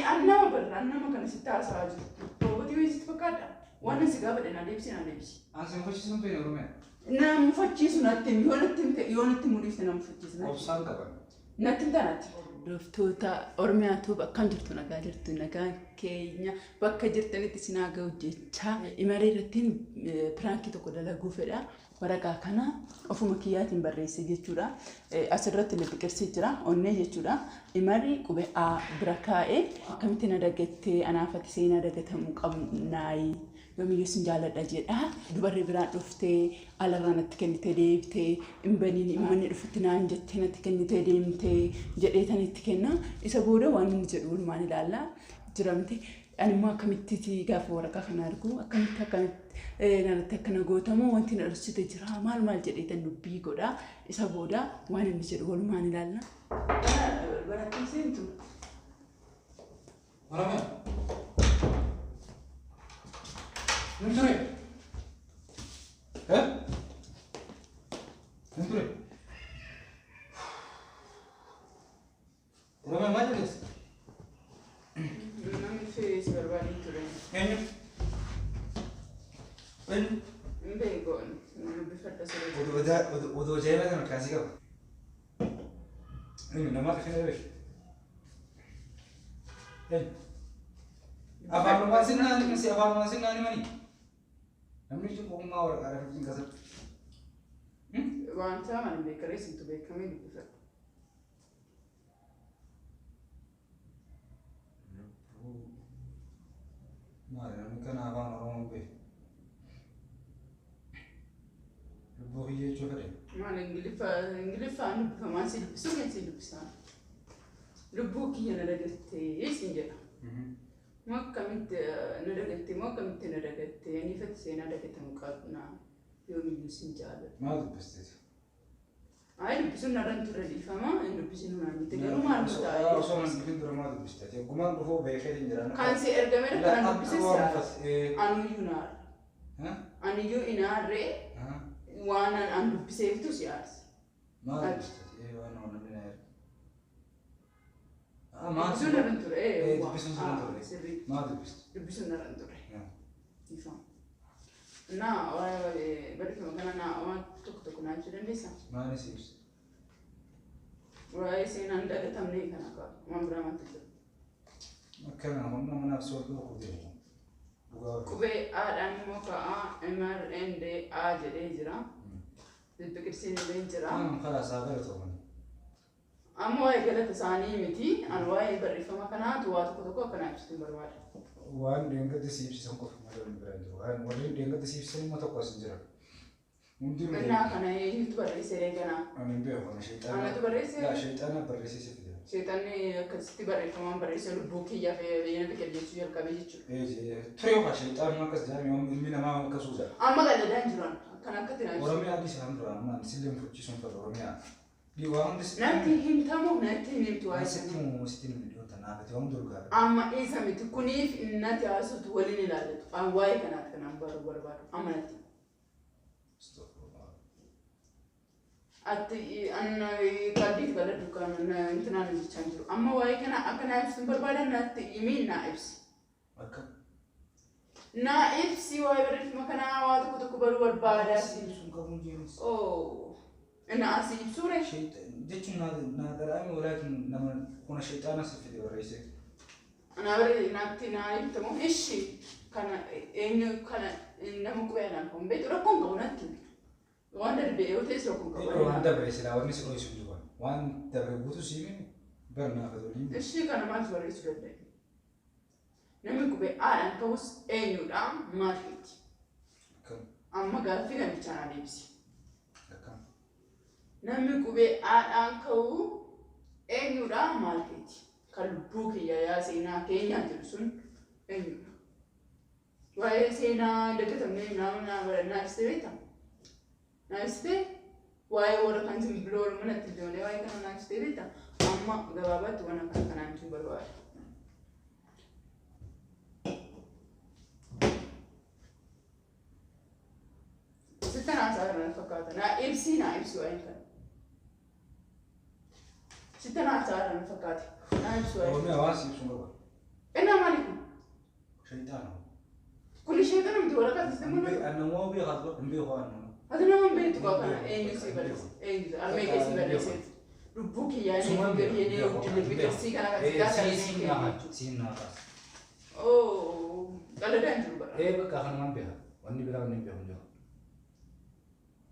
Ani an nama barra an nama kana sitti haasa'aa jiru. Roobootii wayii sitti fakkaadha. Waan si gaafadhe naa deebisi naa deebisi. An si mufachiisuun feene Oromiyaa. Na mufachiisu natti himi yoo natti himte yoo natti himuu dhiifte na mufachiisa natti. Obsaan qaban. Natti himtaa natti. Hordoftoota Oromiyaa Tube akkam jirtu nagaa jirtu nagaan keenya bakka jirtanitti isin haa ga'u jechaa imalee irrattiin piraankii tokko dalaguu fedha. Waraqaa kana ofuma kiyyaatiin barreesse jechuudha. Asirratti lipiqirsii jira onnee jechuudha. Imarri qubee A bira kaa'e akkamitti na dagattee anaafati seenaa dagatamuu qabnaayi. Yoomiyyuu sin jaaladha jedha. Dubarri biraan dhuftee alarraa natti kennitee deebitee hin baniin manni dhufutti naan jettee natti kennitee deemtee jedhee tan itti kenna. Isa booda waan inni jedhu walumaan ilaalla. Jira miti. Ani immoo akkamitti gaafa waraqaa kana argu akkamitti akkamitti narratti akkana gootamoo wanti na dhoksite jira maal maal jedhee tan dubbii godha. Isa booda waan inni jedhu walumaan ilaalla. Barattiin seentu. Oromiyaa. Hin ture. Eh? Hin ture. Oromiyaa maal jedhes? Namni si barbaadee ture. Eenyu? Eenyu? Hin beeku. Dubbifadha siree. Oduu ajaa'ibaa kana kaasii qaba. Eenyu namaa kan dhabe? Eenyu? Afaan Oromoo sinnaan si afaan Oromoo sinnaan himanii? Namni jechuun ogummaa waraqaa lafa ittiin kasatu. Wanta mana beekaree sintu beekamee dubbifadha. Maali namni kana afaan Oromoo hin beeku? Lubbuu kiyya jechuu fedhe. Maal Ingiliffaan dubbifamaan si dubbisuu kan si dubbisaa. Lubbuu kiyya na dagattee siin jedha. Moo akkamitti na dagattee moo akkamitti na dagattee ani ifatti seenaa dagatamu qabna yoomiyyuu sin jaaladha. Maal dubbisteeti? Ayi dubbisuun narra hin turre dhiifama hin dubbisiin hunaan jette garuu maal taa'ee. Osoo hin dhufin dura maal dubbisteeti? Ogummaan dhufuu beekeetiin jira. Kan si ergame kan dubbise si aara. Anuyyuu naara. Aniyyuu inaarree waan an dubbiseeftu si aarse. Maal dubbisteeti? Waan namni na erge. Dubbisuun narra hin turre. Dubbisuun narra hin turre. Maal dubbiste? Dubbisuun narra hin turre. Dhiifama. Naa barreeffama kana naa waan tokko tokko naa ibsuu dandeessaa? Maal si ibsa? Waa'ee seenaan dagatamne kana qaba. Waan biraa maaltu jira? Akkana humna manaaf sooluu kutee. Qubee Aadhaan immoo ka'a M R N D A jedhee jira. Lubbiqirsiin illee jira. Karaa isaa galatoomani. Amma waa'ee galata isaanii miti. Ani waa'ee barreeffama kanaatu waa tokko tokko akkanaa ibsitu barbaada. Waan dheengaddi si ibsisan qofa malee wanni biraa hin jiru. Warreen dheengaddi si ibsisan immoo tokko as hin jiran. Hundinuu Innaa kana eenyutu barreesse eeganaa? Ani hin beeku ani sheexana. Anatu barreesse? Laa sheexana barreessee si fide. Sheexanni akkasitti barreeffamaan barreessee lubbuu kiyyaaf yana biqil jechuu jalqabe jechuudha. Ture yookaan sheexanni akkas jedhame ilmi namaa akkas uudha. Amma qalladaa hin jiran akkan akkatti naa ibsu. Oromiyaa dhiisa kan dura amma sillee mufachiisuun fedha Oromiyaa. Waan hundi sitti Natti himtamu natti hin himtu waa'ee Sitti himu sitti himu dhiyoo tanaaf ati waan hundi dhugaa. Amma isa miti kuniif natti haasoftu waliin ilaallatu. An waa'ee kanaati kanaan baruu barbaadu. Amma natti. Ati an qalbiif galadhu kan intinaan jechaa jiru. Amma waa'ee kana akka naa ibsitu barbaadan natti himi naa ibsi. Akka? Naa ibsi waa'ee barreeffama kanaa waa tokko tokko baruu barbaada. Si ibsuun qabuun jeenis. Oh. Naa si ibsuu ree? Jechuun naa dhadhaame walaakin nama kuna sheexaana si fide barreessee. Naa barree naatti naa ibtamu ishi kana eenyu kana nama qubee anaan kan beektu rakkoon qabu natti. Waan darbe yoo ta'es rakkoon qabu. Waan dabre silaa wanni si dho'isu jiru. Waan dabre guutuu si himi bar naaf waliin. Ishi kana maaltu barreessuu danda'e? Namni qubee aadhaan ta'us eenyudha maal feeti? Amma gaaffii kan bichaan adeemsi. Akkam? Namni qubee aadhaan ka'u eenyudha maal feeti? Kan lubbuu kiyya yaa seenaa keenyaa jedhu sun eenyudha? Waa'ee seenaa dagatamnee naa ibsitee beektaa? Naa ibsitee waa'ee warra kan simbirroo manatti ijoollee waa'ee kana naa ibsitee beektaa? Amma gabaabaatti waan akkana kanaan ibsuun barbaada. Sitti naasaa irra fakkaata. Naa ibsi naa ibsi waa'ee kana. Sitti naasaa irra fakkaata. Naa ibsi waa'ee. Oromiyaa waan si ibsuun qaba. Shayxaana. Kun sheexana miti waraqaa sitti mul'atu. Annamoo beekaa hin beeku annamoo. Ati nama hin beektu qaba kana eenyu si barreesse eenyu armee kee si barreesse lubbuu kiyyaa Suman inni gadi jedhee guddina biqilsii kana kan si gaafatan Siin naa siin naa kaas. Oo qaladaan jiru bara. Ee bakka kanumaan beeka. Wanni biraa wanni hin beeku hin jiru.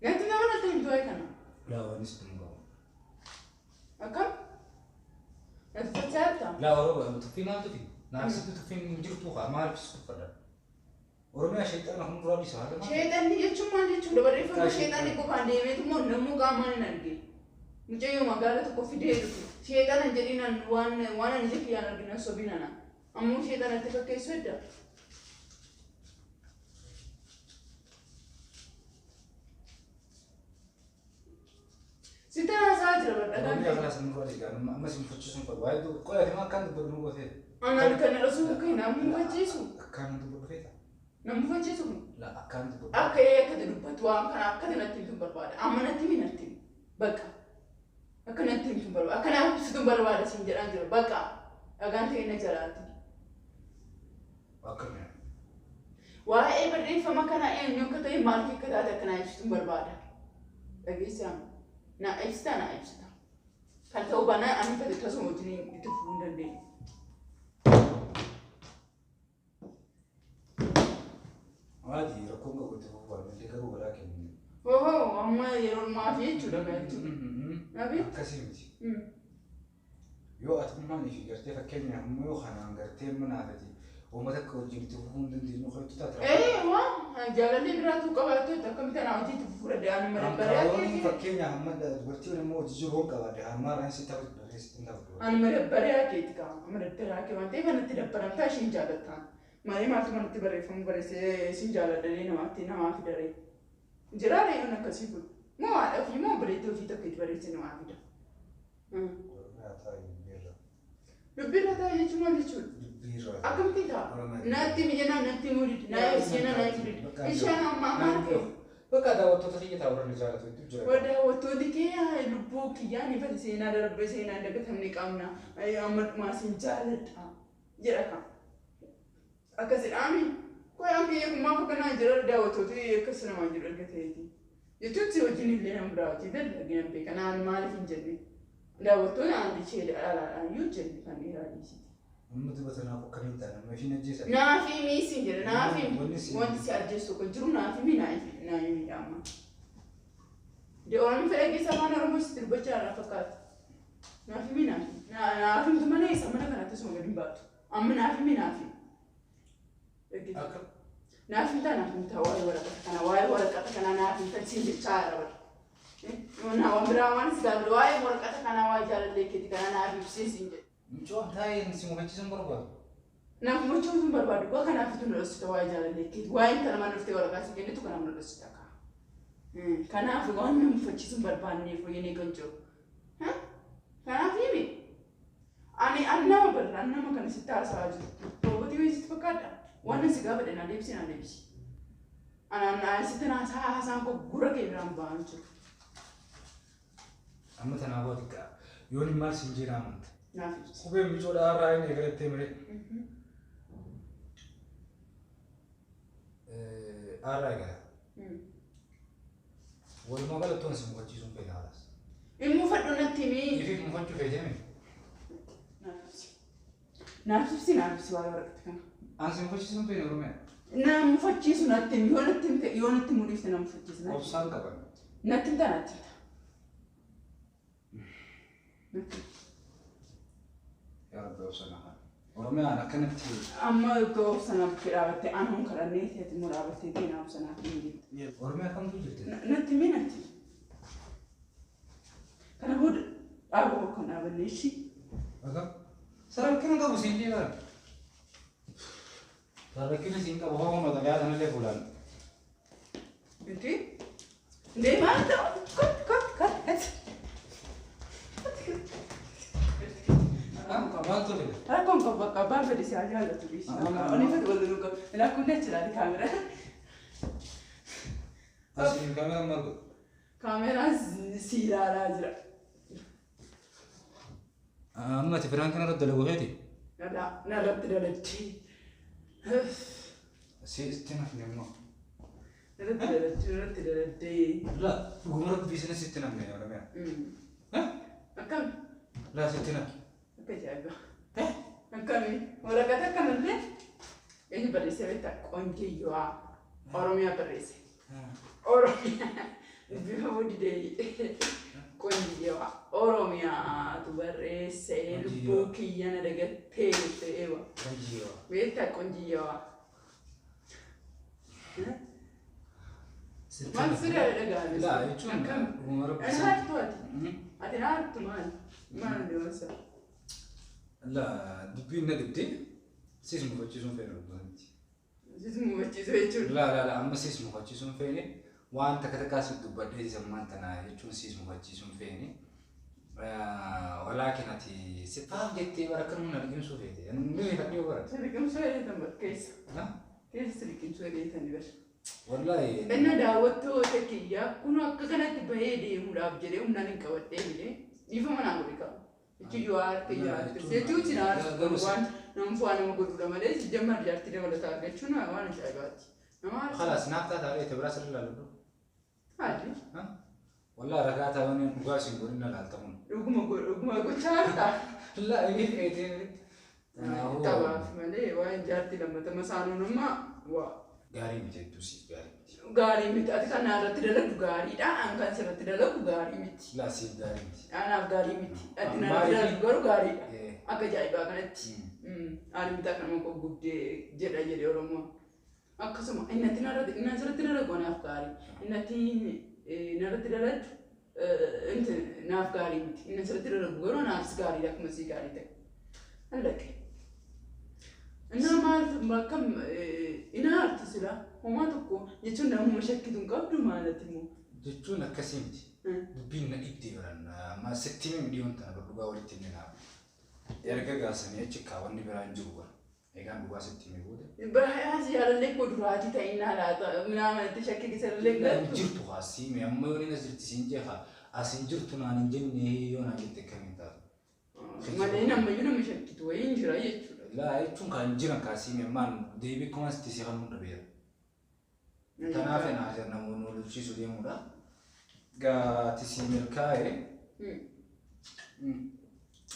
Natti nama natti himtu waa'ee kana. Laa wanni sitti hin qabu. Akkam? Natti facaatta? Laa Oromoo tuffii maal tuffii? Naaf sitti tuffiin hin jirtu kaa maaliif si tuffadha? Oromiyaa sheexana hunduraa dhiisa haala maal? Sheexanni jechuun maal jechuudha? Barreeffama sheexanni qofaan deemeetu immoo namuu qaamaan hin argine. Mucayyoo magaala tokko fidee dhufu. Sheexana hin jedhinaan waan waan ani ija kiyyaan argina sobinana. Ammoo sheexanatti fakkeessu edda. Sitti haasaa jira Oromiyaa badhaadhaan. kanas hunduraa dhiisa ammas hin fachiisuun qabu. Waa'ee qo'ate maa akkaan dubbatu nu gootee? Anaan kana dhasuu kee nama mufachiisu. Akkaan dubbatu feeta? Nama mufachiisu kun. Laa akkaan dubbatu. Akka ee akkati dubbatu waan kana akkati natti himtu hin barbaada. Amma natti himi natti himi. Bakka. Akka natti himtu hin barbaada. Akka naaf ibsitu hin barbaada siin jedhaan jira. Bakka. Dhagaan ta'e na jalaati. Akkamii? Waa'ee barreeffama kana eenyu akka ta'e maal akka taate akka naa ibsitu hin barbaada. Dhageessaa. Naa ibsita naa ibsita. Kan ta'uu baanaan ani fedhe tasuma wajjin itti fufuu hin dandeenye. Maati rakkoon qabu itti fufuu malee garuu balaa kennu. Ohoo amma yeroo maafi jechuudha jechuudha. Nabi? Akkasii miti. Yoo atummaan ishee gartee fakkeenyaaf immoo yoo kanaan gartee manaafati uummata akka wajjin itti fufuu hin dandeenyu kan itti taate. Ee waan jaalallee biraatu qabaattu akkamitti anaa hojii itti fufuu danda'an madabbaraa Karoorri keeti. fakkeenyaaf amma dubartiin immoo hojii jiru hin qabaadde hamma irraan si taphatu barreessitti hin taphatu. Ani madabbaraa keeti kaa madabbaraa kee waan ta'eef anatti dabbaramtaa isheen jaalattaan. Malee maaltu manatti barreeffamu barreessee isin jaaladhanii namaatti namaa fidaree. Jira reeyyoon akkasii kun. Moo haadha ofii moo obboleettii ofii tokko itti barreessee namaa fida. Oromiyaa taa'ee dubbiirra. Dubbiirra taa'e jechuun maal jechuudha? Dubbiirra. Akkamitti ta'a? Natti mijanaa natti mudidi naa ibsina naa mudidi. Isheen amma maal ta'e? Bakka daawwattoota kiyya taa'u irra jaalatu hedduu jira. Daawwattoonni kee lubbuu kiyyaan ifate seenaa darbe seenaa hin dagatamne qabna. Amma dhumaa sin jaaladha jedha kan. Akkasidhaami. Qoyaan kiyya kun maaf akkanaa jira daawwattooti akkas namaan jedhu erga ta'eeti. Jechuun si wajjin illee nama biraa hojii dalagina beeka naan maaliif hin jenne. Daawwattoonni aan ishee dhalaadhaan yoo jenne kan dhiiraa dhiisiti. Amma dubbata naaf akkamiin ta'a nama ishiin ajjeesan. Naafi miisiin jedha naafi Wanni si- wanti si ajjeessu tokko jiru naafi mi naafi miidhama. De Oromoo fedha keessa afaan Oromoo sitti dubbachaa irraa fakkaata. Naafi mi naafi naafi mtu mana isa mana kanatti osuma gadi hin baatu. Amma naafi mi naafi. Akka Naafi mtaa naafi mtaa waa'ee waraqata kana waa'ee waraqata kana naafi mtaa siin jechaa irra bara. Naa waan biraa waan si gaafadhu waa'ee waraqata kana waa'ee jaalallee keeti kana naafi ibsee siin jedhe. mucoo taa'ee si mufachiisuun barbaadu. Naaf mochuu sun barbaadu waa kanaaf tu nodhosita waa'ee jaalallee keeti waa'ee intala mana dhuftee waraqaa si kennitu kanaaf nodhosita kaa. Kanaaf waan nama mufachiisuu hin barbaanneef wayyinee kan jiru. Kanaaf himi. Ani an nama barra an nama kana sitti haasa'aa jiru. Roobootii wayii sitti fakkaadha. Waan ani si gaafadhe naa deebisi naa deebisi. Ani an sitti haasaa haasaan koo gurra kee biraan ba'aa jiru. Amma tanaaf waa xiqqaa. Yoon hin maal siin jedhaa amanta. Naaf ibsi. Qubeen micoodhaa irraa inni eegalattee malee. Aarraa eegala. Walumaa galatti si mufachiisuun feeta haalaas. Hin mufadhu natti himi. Ifiif mufachuu feetee mi? Naaf ibsi. Naaf ibsi naaf ibsi waa'ee waraqata kana. An si mufachiisuun feene Oromiyaa. Na mufachiisu natti himi yoo natti himte yoo natti mudhiifte na mufachiisu natti. Obsaan qaban. Natti himta natti himta. Natti himta. Yaa Rabbi obsa naa. Oromiyaan akkanatti Amma obsanaaf dhaabattee anuun kadhannee teeti immoo dhaabattee ta'e naa obsanaaf hin jettu. Oromiyaa kamtu jirti? Natti himi natti himi. Kana booda dhaaba kan dhaabannee ishii. Akkam? Sarakkina qabu siin dhiibaa. Sarakkina siin qabu hoo mata sanallee fuulaan. Inti? Ndee maal ta'u? Kot kot kot kot. Maal tole? Rakkoon qabu bakka abbaan fedhe si haa jaallatu dhiisi. Oni fedhe wal nu qabu. Lakkoon achi ilaali kaameraa. Asiin kaameraan maal godhu? Kaameraan si ilaalaa jira. Amma ati firaan kana irratti dalagu feeti? Narratti daladdee. Sitti nafne immoo. Irratti daladdee irratti daladdee. Laa dhuguma rabbii sana sitti nafne Oromiyaa. Akkami? Laa sitti nafne. Akka ajaa'iba. Akkami? Waraqata akkanallee eenyu barreessee beektaa? Qonjiyyoo Oromiyaa barreesse. Oromiyaa bifa budidee qonjiyyoo Oromiyaatu barreesse lubbuu kiyya na dagattee jettee eewa. Qonjiyyoo. Beektaa qonjiyyoo? Maal siree dhaga'ame? Laa jechuun dhuguma rabbii Ani sana. haartu ati. Ati haartu maal? Maal deemsa? Laa dubbiin na dhibdee siis mufachiisuun feene dhugaatti. Siis mufachiisu jechuudha. Laa laa laa amma siis mufachiisuun feene waan takka takkaa si dubbadhee sammaan tana jechuun siis mufachiisuun feene. Walaakin ati sifaaf jettee bara akkanuma na liqimsuu feete. Ani ni fadhii bara. Si liqimsuu eetan bar keessa. Keessa si liqimsuu eetan bar. Wallaahi. Inna daawwattoota kiyyaa kun akka kanatti bahee deemuudhaaf jedhee humnaan hin qabadhee jedhee dhiifama naa godhe qaba. Jechuun yoo aarte jaarte jechuun si aartu waan nama nama godhuudha malee jammar jaartii dabalataa argachuun waan ajaa'ibaati. Nama aarsa. خلاص naaf taata reete biraa sirri ilaalu. Maali? Wallaahi ragaa taa'uun dhugaa isin godhin na laaltamuun. Dhuguma dhuguma gochaa harta. Laa inni feetee. Taphaaf malee waan jaartii lammatama saanuun amma waa. Gaarii miti hedduu siif gaarii miti. Gaarii miti. Ati kan irratti dalagu gaariidha. An kan sirratti dalagu gaarii miti. Laa siif gaarii miti. Anaaf gaarii miti. Ati narratti dalagu garuu gaariidha. Akka ajaa'ibaa kanatti. Haali mitaa kanuma koo gubdee jedha jedhe Oromoon. Akkasuma inni ati narratti inni asirratti dalagu anaaf gaarii. Inni ati narratti dalagu inti naaf gaarii miti. Inni asirratti dalagu garuu anaafis gaariidha akkuma sii gaarii ta'e. Allaqe. Innaa maal akkam inaartu sila homaa tokko jechuun namuma shakkitu hin qabdu maalati immoo. Jechuun akkasii miti. Dubbiin na dhibdee baran amma sitti himi dhiyoon tana dhugaa walitti himne naaf. Erga gaasanii achi kaawwanni biraan jiru bara. Egaan dhugaa sitti hime booda. Baay'ee jaalallee koo duraatii ta'innaa laata minaaman itti shakkii kisallee galtu. Jirtu haasii mee amma yoo inni as jirti siin jeeqa as hin jirtu naan hin jenne yoo naan jette akkamiin taatu. Malee nammayyuu nama shakkitu wayii hin jira jechuudha. Laa jechuun kan jiran kaasii mee ammaan deebii akkuma sitti si kan dhabeera. Kanaaf naa namoonni wal lolchiisuu deemuudha. Gaati si milkaa'e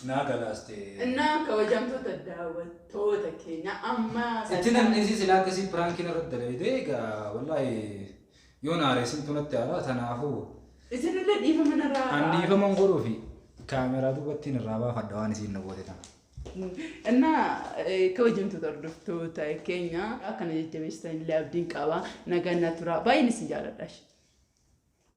naa galaaste. Innaa kabajamtoota daawwattoota keenya amma. Itti namni isii silaa akkasii piraankiin irratti dalagde egaa wallaahi yoo na aareessin tunatti haala tanaafuu. Isinillee dhiifama narraa. An dhiifama godhuu fi kaameraa duubatti irraa baafadha waan isiin na goote tana. Innaa kabajamtoota hordoftoota keenya akkana jajjabeessitan illee abdiin qaba. Nagaan na tura. Baay'een isin jaalladha.